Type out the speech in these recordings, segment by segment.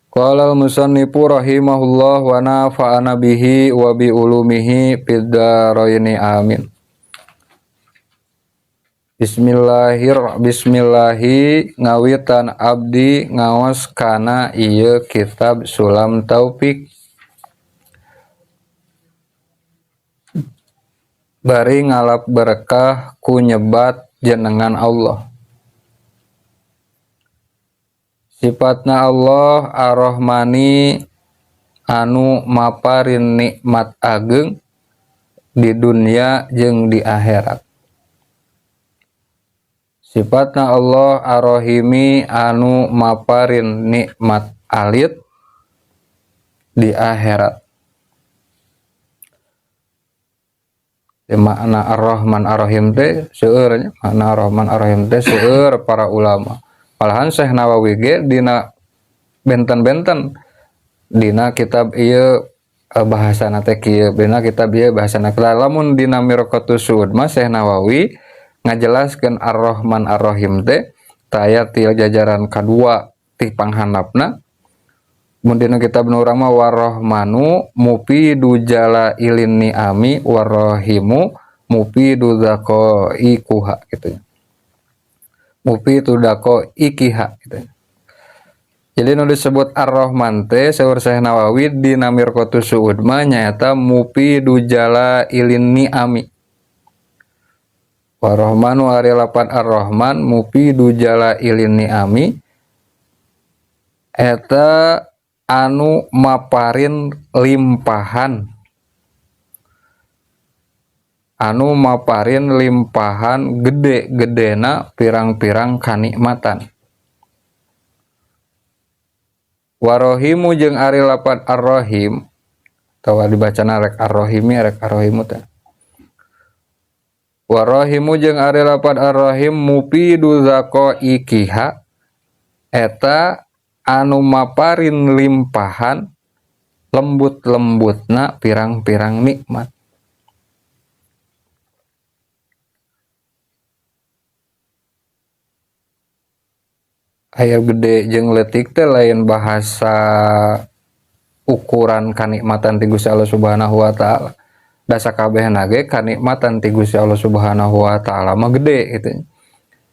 Qala al-musannifu rahimahullah wa nafa'ana bihi wa bi ulumihi fid dharaini amin. Bismillahi ngawitan abdi ngaos kana ieu kitab Sulam Taufik. Bari ngalap berkah ku nyebat jenengan Allah. Sifatna Allah Ar-Rahmani anu maparin nikmat ageng di dunia jeung di akhirat. Sifatna Allah Ar-Rahimi anu maparin nikmat alit di akhirat. Makna Ar-Rahman Ar-Rahim teh seueur nya, makna Ar-Rahman Ar-Rahim teh seueur para ulama. Malahan Syekh Nawawi ge dina benten-benten dina kitab ieu bahasana teh kieu, dina kitab ieu bahasana kieu. Lamun dina Mirqatus Suud mah Syekh Nawawi ngajelaskeun Ar-Rahman Ar-Rahim teh taya ti jajaran kadua ti panghandapna. Mun dina kitab nu urang mah warahmanu mufidu jalailin ni'ami warrahimu mufidu dzaqaikuha gitu. Mufidu daqaikiha gitu. Jadi nu disebut Ar-Rahman teh saur Syekh Nawawi dina Mirqatus Suud mah nyaeta mufidu jalailin ni'ami. Warahmanu ari lapan Ar-Rahman mufidu jalailin ni'ami eta anu maparin limpahan, anu maparin limpahan gede-gedena pirang-pirang kanikmatan. Warohimu jeung ari lapan Ar-Rahim atawa dibacana rek Ar-Rahimi rek Ar-Rahimu teh. Warohimu jeung ari lapan Ar-Rahim mufidu zaqaikiha eta anu maparin limpahan lembut-lembutna pirang-pirang nikmat. Aya gede jeung leutik teh lain bahasa ukuran kanikmatan ti Gusti Allah Subhanahu wa taala. Da sakabehna ge kanikmatan ti Gusti Allah Subhanahu wa taala mah gede gitu.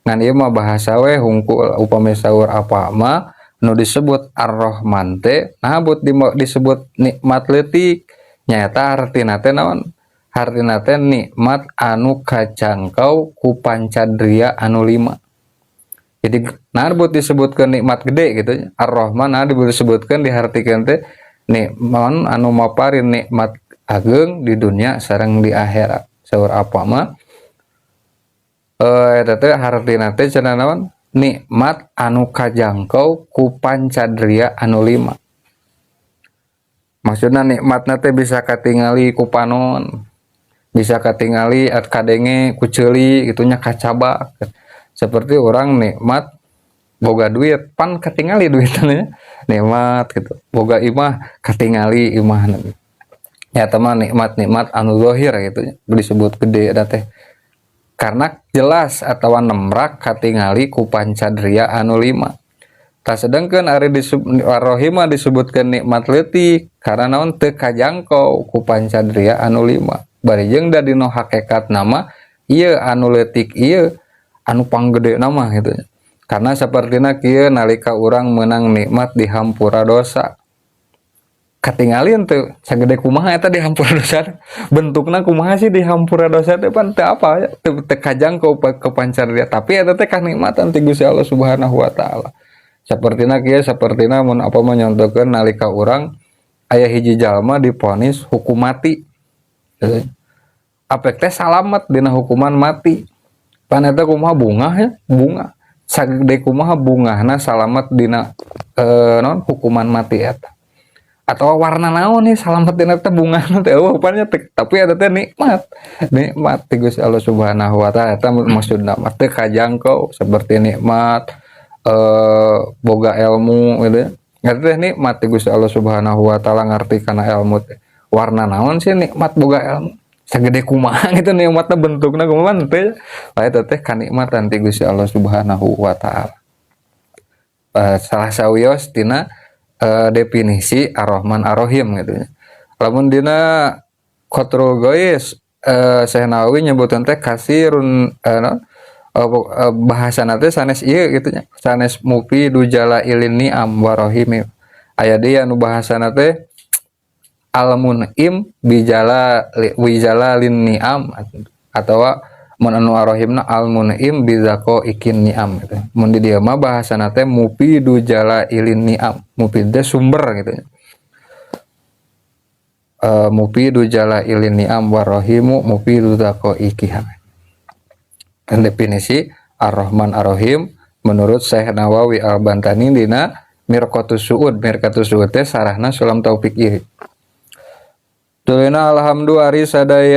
Ngan ieu mah bahasa we hungkul upami saur apa mah nu disebut Ar-Rahman teh nah but disebut nikmat leutik nyaeta hartina teh naon? Hartina teh nikmat anu kacangkau ku pancadria anu lima. Jadi nah buat disebutkan nikmat gede gitu. Ar-Rahman nah disebutkan dihartikeun teh nikmat anu maparin nikmat ageng di dunia sareng di akhirat. Saur apa mah eta teh hartina teh cenah naon? Nikmat anu kajangkau ku pancadria anu lima. Maksudna nikmatna teh bisa katingali ku panon, bisa katingali at kadenge ku ceuli gitu nya kacabak. Seperti orang nikmat boga duit pan katingali duitnya nikmat gitu, boga imah katingali imah ya teman nikmat-nikmat anu zahir gitu disebut gede eta teh karena jelas atawa nemrak katingali ku pancadria anu lima. Tah sedengkeun ari Ar-Rahim mah disebutkeun nikmat leutik karena naon teu kajangkau ku pancadria anu lima. Bari jeung da dina hakikat nama ieu anu leutik ieu anu panggede nama gitu. Karena sapertina kieu nalika urang meunang nikmat dihampura dosa. Katingalieun teu sagede kumaha eta dihampura dosa. Bentukna kumaha sih dihampura dosa teh pan teu apa ya, teu kajangkau ke pancar dia, tapi eta teh kanikmatan ti Gusti Allah Subhanahu wa taala. Sapertina kieu sapertina mun apa mah nyontokeun nalika urang aya hiji jalma diponis hukum mati. Apek teh salamet dina hukuman mati. Pan eta kumaha bungah ya, bunga. Sagede kumaha bungahna salamet dina naon hukuman mati eta. Atau warna naon nih salamet dina teh bungahna teh eueuh pan nya teh, tapi eta teh nikmat. Nikmat ti Gusti Allah Subhanahu wa taala eta maksudna mah teu kajangkau seperti nikmat boga ilmu gitu ya. Eta teh nikmat ti Gusti Allah Subhanahu wa taala ngarti kana ilmu teh. Warna naon sih nikmat boga ilmu? Sagede kumaha gitu nikmatna bentukna kumaha teh. Eta teh kanikmatan ti Gusti Allah Subhanahu wa taala. Salah sawios tina Definisi Ar-Rahman Ar-Rahim gitu nya. Lamun dina Qatrul Ghais, Syekh Nawawi nyebutkeun teh kasirun, naon, bahasana teh sanes ieu gitu nya, sanes mufidu jalailin ni'am wa rahim. Aya deui anu bahasana teh al mun'im bijala wijalalin ni'am, atau mun anu ar-rahimna al mun'im bizaqaikin ni'am gitu. Mun di dieu mah bahasana teh mufidu jalailin ni'am, mufid teh sumber gitu nya. Mufidu jalailin ni'am wa rahimu mufidu daqaiqiha. Dan definisi Ar-Rahman Ar-Rahim menurut Syekh Nawawi Al-Bantani dina Mirqatus Su'ud. Mirqatus Su'ud teh sarahna Sulam Taufik ieu. Tulina alhamdulillah ari sadaya.